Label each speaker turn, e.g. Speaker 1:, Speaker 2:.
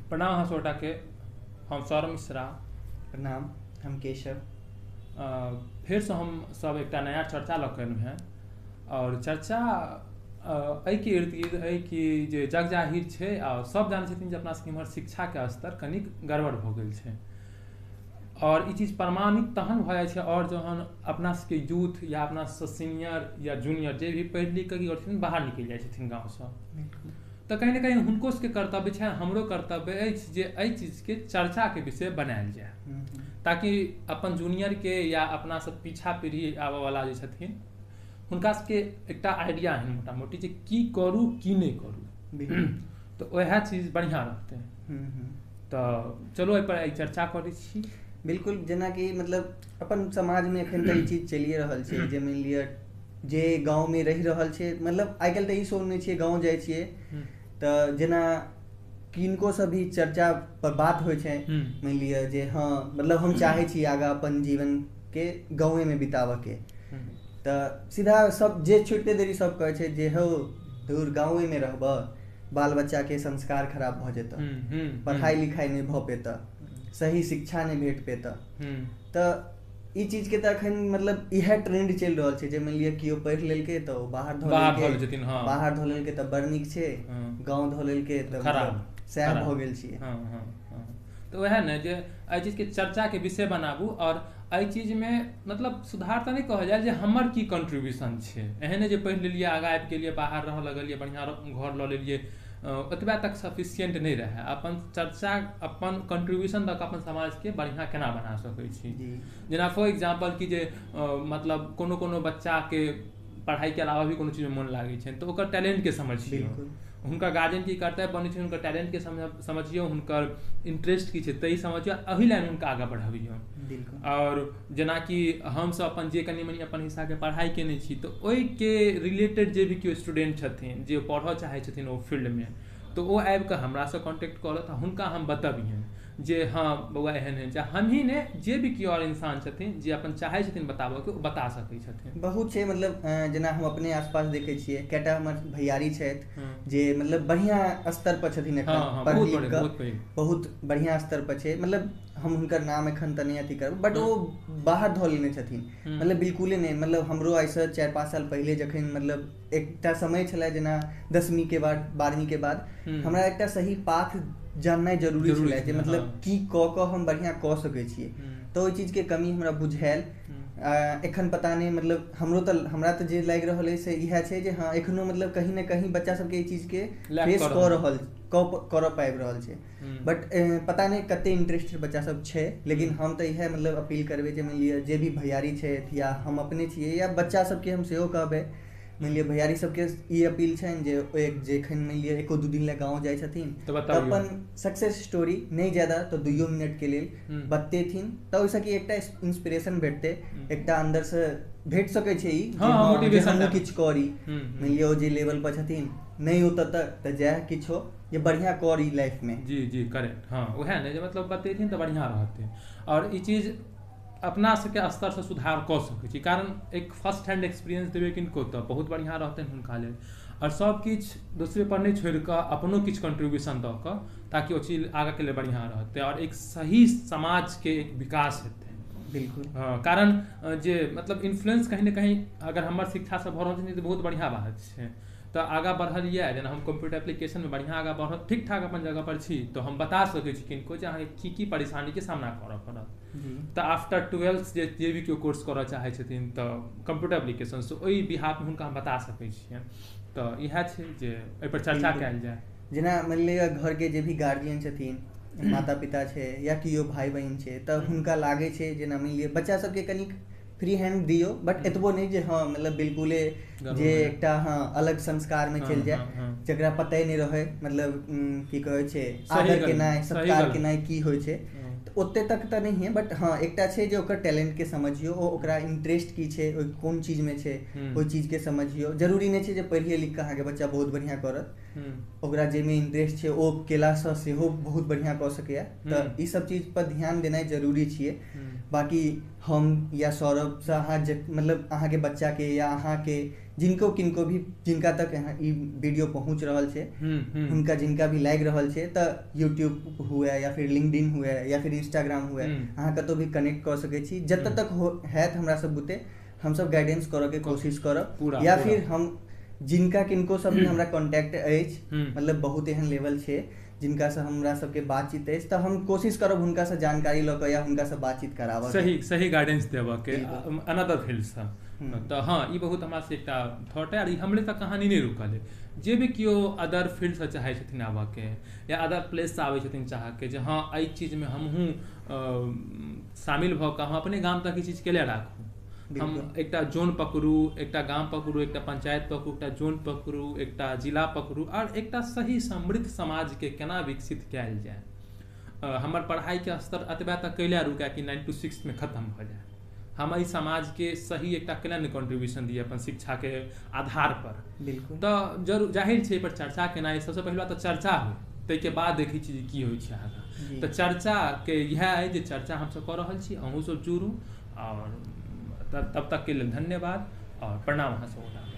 Speaker 1: प्रणाम अहाँ सबगोटाके, हम सौरभ मिश्रा।
Speaker 2: प्रणाम, हम केशव।
Speaker 1: फेरसँ हम सब एकटा नया चर्चा लऽ कऽ एलहुँ हेँ और चर्चा एहिके इर्द गिर्द अइ कि जे जग जाहिर छै आ सब जानै छथिन जे अपना सबके इम्हर शिक्षाके स्तर कनिक गड़बड़ भऽ गेल छै और ई चीज प्रमाणित तहन भऽ जाइ छै और जहन अपना सबके यूथ या अपना सबसँ सीनियर या जूनियर जे भी पढ़ि लिख कऽ की करै छथिन, बाहर निकलि जाइ छथिन गाँवसँ। तऽ कहीं ने कहीं हुनको सबके कर्तव्य छनि, हमरो कर्तव्य अछि जे एहि चीजके चर्चाके विषय बनायल जाय, ताकि अपन जूनियरके या अपना सब पीछा पीढ़ी आबऽवला जे छथिन हुनका सबके एकटा आइडिया है मोटा मोटी जे की करू की नहि करू, तऽ वएह चीज बढ़िआँ रहतै। तऽ चलू एहिपर आइ चर्चा करै छी।
Speaker 2: बिल्कुल, जेनाकि मतलब अपन समाजमे एखन तऽ ई चीज चलिए रहल छै जे मानि लिअ जे गाँवमे रहि रहल छै, मतलब आइ काल्हि तऽ ई सुनै छियै गाँव जाइ छियै तऽ जेना किनकोसँ भी चर्चा पर बात होइ छै, मानि लिअ जे हँ मतलब हम चाहै छी आगाँ अपन जीवनके गाँवेमे बिताबऽके, तऽ सीधा सब जे छुटिते देरी सब कहै छै जे हौ दूर गाँवेमे रहबऽ, बाल बच्चाके संस्कार खराब भऽ जेतऽ, पढ़ाइ लिखाइ नहि भऽ पेतऽ, सही शिक्षा नहि भेट पेतऽ। तऽ ई चीजके तऽ एखन मतलब इएह ट्रेंड चलि रहल छै जे मानि लिअ केओ पढ़ि लेलकै तऽ ओ बाहर धऽ लेलकै, बाहर धऽ लेलकै तऽ बड़ नीक छै, गाँव धऽ लेलकै तऽ सएह भऽ गेल छियै।
Speaker 1: तऽ उएह ने जे एहि चीजके चर्चाके विषय बनाबू और एहि चीजमे मतलब सुधार तऽ नहि कहल जाय जे हमर की कंट्रीब्यूशन छै, एहन नहि जे पढ़ि लेलियै आगाँ आबि गेलियै बाहर रहऽ लगलियै बढ़िआँ घर लऽ लेलियै, ओतबा तक सफिशियंट नहि रहै। अपन चर्चा अपन कंट्रीब्यूशन दऽ कऽ अपन समाजके बढ़िआँ केना बना सकै छी। जेना फॉर एग्जाम्पल कि जे मतलब कोनो कोनो बच्चाके पढ़ाइके अलावा भी कोनो चीजमे मोन लागै छै तऽ ओकर टैलेंटके समझियौ, हुनका गार्जियन की करतै बनै छै, हुनकर टैलेंटके समझियौ, हुनकर इंट्रेस्ट की छै तै समझियौ, एहि लाइन हुनका आगाँ बढ़बियौ। और जेनाकि हमसब अपन जे कनि मनि अपन हिस्साके पढ़ाइ केने छी तऽ ओहिके रिलेटेड जे भी केओ स्टूडेंट छथिन जे पढ़ऽ चाहै छथिन ओ फील्डमे, तऽ ओ आबि कऽ हमरासँ कॉन्टेक्ट करत, हुनका हम बतबियनि जे हँ बौआ एहन एहन छै। हमही ने जे भी केओ आओर इंसान छथिन जे अपन चाहै छथिन बताबऽके ओ बता सकै छथिन।
Speaker 2: बहुत छै मतलब जेना हम अपने आसपास देखै छियै कएटा हमर भैयारी छथि जे मतलब बढ़िआँ स्तर पर छथिन एखन, पढ़ि लिख कऽ बहुत बढ़िआँ स्तर पर छै, मतलब हम हुनकर नाम एखन तऽ नहि अथी करब, बट ओ बाहर धऽ लेने छथिन, मतलब बिल्कुले नहि। मतलब हमरो आइसँ 4-5 साल पहिले जखन मतलब एकटा समय छलै जेना 10वीं के बाद 12वीं के बाद हमरा एकटा सही पाथ जाननाइ जरूरी छलै जे मतलब की कऽ कऽ हम बढ़िआँ कऽ सकै छियै, तऽ ओहि चीजके कमी हमरा बुझायल। एखन पता नहि मतलब हमरो तऽ हमरा तऽ जे लागि रहल अइ से इएह छै जे हँ एखनो मतलब कहीं ने कहीं बच्चा सबके एहि चीजके फेस कऽ रहल करऽ पाबि रहल छै, बट पता नहि कते इंटरेस्टेड बच्चा सब छै। लेकिन हम तऽ इएह मतलब अपील करबै जे मानि लिअ जे भी भैयारी छथि या हम अपने छियै या बच्चा सबके हम सेहो कहबै, मानि लिअ भैयारी सबके ई अपील छनि जे जखन मानि लिअ 1-2 दिन लए गाँव जाइ छथिन तऽ अपन सक्सेस स्टोरी नहि ज्यादा तऽ 2 मिनटके लेल बतेथिन, तऽ ओहिसँ कि एकटा इंस्पिरेशन भेटतै, एकटा अन्दरसँ भेट सकै छै ई हमहूँ किछु करी। मानि लिअ ओ जे लेवल पर छथिन नहि ओतऽ तक तऽ जाए किछो जे बढ़िआँ करी लाइफमे।
Speaker 1: जी जी करेक्ट, हँ उएह ने जे मतलब बतेथिन तऽ बढ़िआँ रहतै और ई चीज अपना सबके स्तरसँ सुधार कऽ सकै छी, कारण एक फर्स्ट हैंड एक्सपीरियंस देबै किनको तऽ बहुत बढ़िआँ रहतनि हुनका लेल। आओर सब किछु दोसरे पर नहि छोड़ि कऽ अपनो किछु कंट्रीब्यूशन दऽ कऽ ताकि ओ चीज आगाँके लेल बढ़िआँ रहतै और एक सही समाजके एक विकास हेतै।
Speaker 2: बिल्कुल,
Speaker 1: हँ कारण जे मतलब इन्फ्लुएंस कहीं ने कहीं अगर हमर शिक्षासँ भऽ रहल छै तऽ बहुत बढ़िआँ बात छै, तऽ आगाँ बढ़ल यऽ। जेना हम कम्प्यूटर एप्लीकेशनमे बढ़िआँ आगाँ बढ़ल ठीक ठाक अपन जगह पर छी तऽ हम बता सकै छी किनको जे अहाँके की की परेशानीके सामना करऽ पड़त। तऽ आफ्टर 12th जे भी केओ कोर्स करऽ चाहै छथिन तऽ कम्प्यूटर एप्लीकेशन से ओहि बिहाफमे हुनका हम बता सकै छियनि। तऽ इएह छै जे एहिपर चर्चा कयल जाय।
Speaker 2: जेना मानि लिअ घरके जे भी गार्जियन छथिन, माता पिता छै या केओ भाय बहिन छै, तऽ हुनका लागै छै जेना मानि लिअ बच्चा सबके कनिक फ्री हैंड दियौ, बट एतबो नहि जे हँ मतलब बिल्कुले जे एकटा हँ अलग संस्कारमे चलि जाय जकरा पते नहि रहै मतलब की कहै छै आदर केनाइ सत्कार केनाइ की होइ छै, तऽ ओते तक तऽ नहि है, बट हँ एकटा छै जे ओकर टैलेंटके समझियौ, ओ ओकरा इंट्रेस्ट की छै, ओहि कोन चीजमे छै ओहि चीजके समझियौ। जरूरी नहि छै जे पढ़िए लिख कऽ अहाँके बच्चा बहुत बढ़िआँ करत, ओकरा जाहिमे इंटरेस्ट छै ओ केलासँ सेहो बहुत बढ़िआँ कऽ सकैए। तऽ ई सब चीज पर ध्यान देनाइ जरूरी छियै। बाकी हम या सौरभसँ अहाँ मतलब अहाँके बच्चाके या अहाँके जिनको किनको भी जिनका तक ई वीडियो पहुँच रहल छै, हुनका जिनका भी लागि रहल छै, तऽ यूट्यूब हुए या फिर लिंक्डइन हुए या फिर इंस्टाग्राम हुए, अहाँ कतहु भी कनेक्ट कऽ सकै छी। जतऽ तक हैत हमरा सब बुते हमसब गाइडेंस करऽके कोशिश करब, या फिर हम जिनका किनको सब भी हमरा कॉन्टैक्ट अछि, मतलब बहुत एहन लेवल छै जिनकासँ हमरा सबके बातचीत अछि, तऽ हम कोशिश करब हुनकासँ जानकारी लऽ कऽ या हुनकासँ बातचीत कराबऽ,
Speaker 1: सही सही गाइडेंस देबऽके अनदर फील्डसँ। तऽ हँ, ई बहुत हमरा से एकटा थॉट है। और ई हमरे तऽ कहानी नहि रुकल है, जे भी केओ अदर फील्डसँ चाहै छथिन आबऽके या अदर प्लेससँ आबै छथिन चाहके जे हँ एहि चीजमे हमहूँ शामिल भऽ कऽ हम अपने गाम तक ई चीज केले राखू, हम एकटा जोन पकड़ू, एकटा गाम पकड़ू, एकटा पंचायत पकड़ू, एकटा जोन पकड़ू, एकटा जिला पकड़ू, आओर एकटा सही समृद्ध समाजके केना विकसित कयल जाय। हमर पढ़ाइके स्तर एतबा तक कैला रुकै कि 9 to 6 में खत्म भऽ जाय, हम एहि समाजके सही एकटा केना नहि कॉन्ट्रीब्यूशन दिए अपन शिक्षाके आधार पर।
Speaker 2: बिल्कुल,
Speaker 1: तऽ जरूर जाहिर छै एहि पर चर्चा केनाइ, सबसँ पहिल बात तऽ चर्चा होइ, ताहिके बाद देखै छी जे की होइ छै आगाँ। तऽ चर्चाके इएह अइ जे चर्चा हमसब कऽ रहल छी, अहूँ सब जुड़ू, आओर तब तक के लेल धन्यवाद और प्रणाम अहाँ सब।